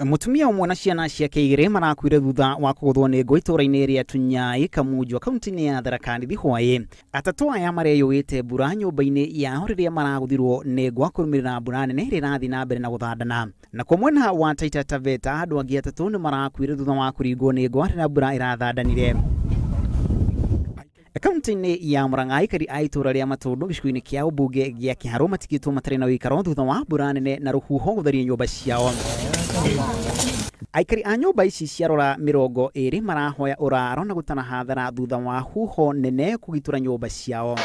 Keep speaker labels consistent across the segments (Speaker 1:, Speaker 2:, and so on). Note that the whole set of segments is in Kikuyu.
Speaker 1: Mũtumia ũmwe na ciana ciake igĩrĩ marakuire thutha wa kũgũthwo nĩ ngũ itũũra-inĩ rĩa Tunyai, Kamunjwa, kaunti-inĩ ya Tharaka Nithi hwaĩ. Atatũ aya mareyũĩte mbura nyũmba-inĩ yao rĩrĩa maragũthirwo nĩ ngwa kũrũmĩrĩra mbura nene ĩrĩa ĩrathiĩ na mbere na gũthandana. Nakuo mwena wa Taita Taveta andũ angĩ atatũ nĩ marakuire thutha wa kũringwo nĩ ngwa rĩrĩa mbura ĩrathandanire. Kaunti-inĩ ya Murang'a aikari a itũũra rĩa Matũndũ gĩcigo-inĩ kĩa ũmbunge gĩa Kĩharũ matigĩtwo matarĩ na ũikaro thutha wa mbura nene na rũhuho gũtharia nyũmba ciao. Aikari a nyũmba ici cia rora 20 marahoya ũraro na gũtana hathara thutha wa huho nene kũgitũra nyũmba ciao.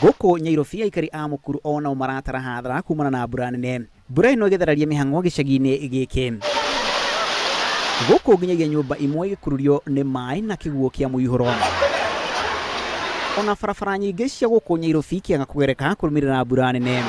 Speaker 1: Gũkũ Nyairobi aikari a Mũkuru onao maratara hathara kumana na mbura nene. Mbura ĩno ĩgĩthararia mĩhang'o gĩcagi-inĩ gĩkĩ. Gũkũ nginyagia nyũmba imwe igĩkururio nĩ maĩ na kĩguũ kĩa mũihũro. Ona barabara nyingĩ cia gũkũ Nyairobi ikĩaga kũgereka kũrũmĩrĩra mbura nene.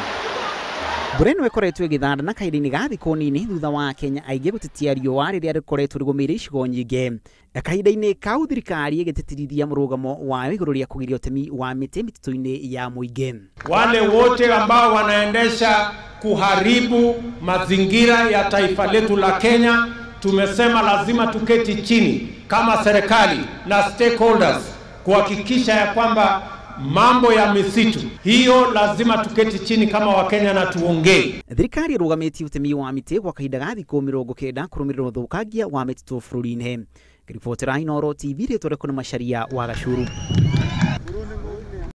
Speaker 1: Mbura ĩno ĩkoretwo ĩgĩthandana kahinda-inĩ ga thikũ nini thutha wa Kenya aingĩ gũtetia riũa rĩrĩa rĩkoretwo rĩgũmĩire icigo nyingĩ. Kahinda-inĩ kau thirikari ĩgĩtĩtĩrithia mũrũgamo wayo igũrũ rĩa kũgiria ũtemi wa mĩtĩ mĩtitũ-inĩ ya mũingĩ.
Speaker 2: Wale wote ambao wanaendesha kuharibu mazingira ya taifa letu la Kenya, tumesema lazima tuketi chini kama serikali na stakeholders kuhakikisha ya kwamba mambo ya misitu hiyo lazima tuketi chini kama Wakenya na tuongee.
Speaker 1: Thirikari ĩrũgamĩtie ũtemi wa mĩtĩ gwa kahinda ga thikũ 90 kũrũmĩrĩra ũthũkangia wa mĩtitũ bũrũri-inĩ. Ngĩribotera Inooro TV rĩtwa rĩakwa nĩ Macharia wa Gacuru.